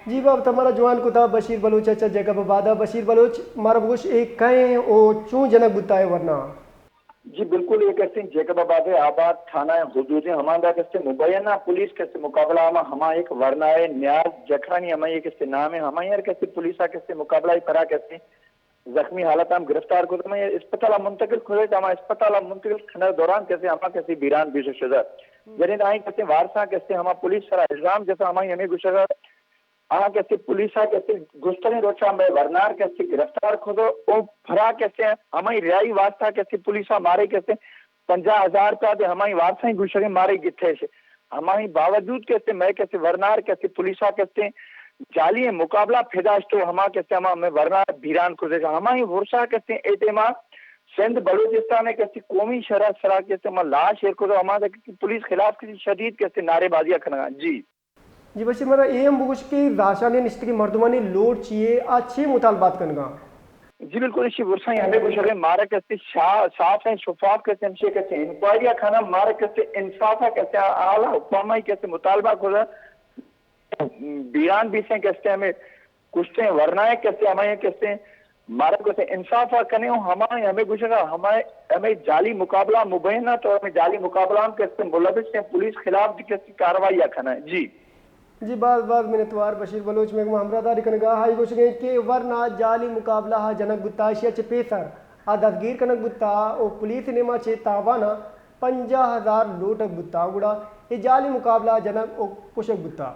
جی بابت ہمارا جوان کتا بشیر بلوچ اچھا جیکب آباد۔ بشیر بلوچ، مارا بگوش، اے کئے او چون جنک بوتا ہے ورنا؟ جی بالکل، یہ کہتے ہیں جیکب آباد آباد تھانہ حدود ہماندا کہتے مبینہ پولیس کہتے مقابلہ ہما، ہما ایک ورنا ہے نیاز جکھانی، ہما یہ کہتے نام ہے، ہما یار کہتے پولیس آ کہتے مقابلہ ہی پرا کہتے زخمی حالت ہم گرفتار کو، ہما اسپتال منتقل کھلے، ہما اسپتال منتقل کھنے دوران کہتے ہما کہتے بیران بیش شدہ جنین آئیں کہتے وارثاں کہتے ہما پولیس سرا الزام جیسا ہما ہمیں گوشگا آ کسے پولیس ء کسے گستریں روچاں مئے ورنار کسے گرفتار کھدو او پھرا کسے ہمائی ریائی واسطہ کسے پولیس ء مارے کسے پنجاہ ہزار روپیہ دے ہمائی وارثائی گوشگیں مارے گتھیش۔ ہمائی باوجود کسے مئے کسے ورنار کسے پولیس ء کسے جالی مقابلہ پھداشت و ہما کسے ہما مئے ورنار بیران کھدے۔ ہمائی ورثہ کسے اے ٹیما سندھ بلوچستان ء کسے قومی شرح سرا کسے ہما لاش ایر کھدو ہما کسے پولیس خلاف کسے شدید کسے نعرے بازیاں کنگا۔ جی۔ جی بشیر، منا اے ہم بگوش کہ زاشان ء نشتگیں مردمانی لوٹ چی اے، آ چی مطالبات کنگا؟ جی بالکل، اشی برساں ہمیں گوشگ مارا کسے شا-، صاف ہیں، شفاف کسے ہمشی کسے انکوائری کھانا، مارا کسے انصاف کسے اعلی حکام کسے مطالبہ کھدا بیان بیسیں کسے ہمیں کشتیں ورنائیں کسے ہمیں کسے مارا کسے انصاف کنے ہوں ہمیں ہمیں گوشگا ہمیں ہمیں جعلی مقابلہ مبینہ تو ہمیں جعلی مقابلہ ہم کسے ملوث ہیں، پولیس خلاف بھی کسے کاروائی کھنا ہے۔ جی۔ جی باز باز منتوار بشیر بلوچ، مئے گوما ہمراہداری کنگا۔ آئی گوشگیں کہ ورنا جعلی مقابلہ ء جنگ بوتا، اشیا چہ پیسر آ دزگیر کنگ بوتا و پولیس نیما چہ تاوان ء پنجاہ ہزار لوٹگ بوتا، گڑا اے جعلی مقابلہ ء جنگ و کشگ بوتا۔